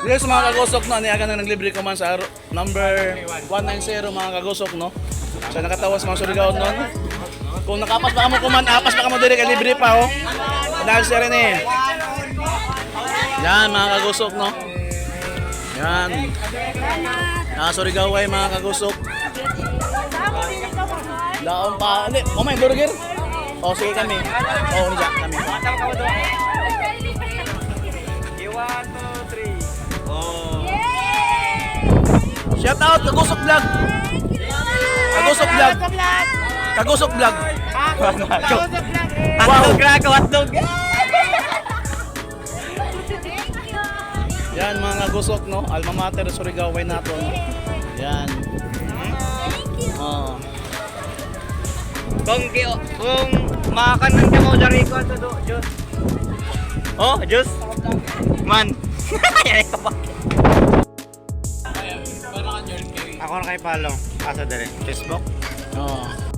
Yes, mga kagusok, no, niya ka na naglibre ko man sa number 190, mga kagusok, no. Sa nakatawas mga Surigao nun. Kung nakapas pa mo kuman, apas pa mo diri kay libre pa oh. Dahil siya rin eh. Yan, mga kagusok, no. Yan. Ah, Surigao ay mga kagusok. Daon pa. Hindi, oh may burger. Oh, sige kami. Oh, niya kami. One, two, three. Oh. Shout out Kagusok Vlog. Kagusok Vlog. Kagusok Vlog. Hotdog ra ko, hotdog. Yan, mga kagusok, no. Alma mater Surigao way naton. Yan. Oh. Kung makanan ka mo dari ko ato do, Diyos. Oh, Diyos. Man. Yan ka pa. Ako na kay follow. Asa dere? Facebook? Oh.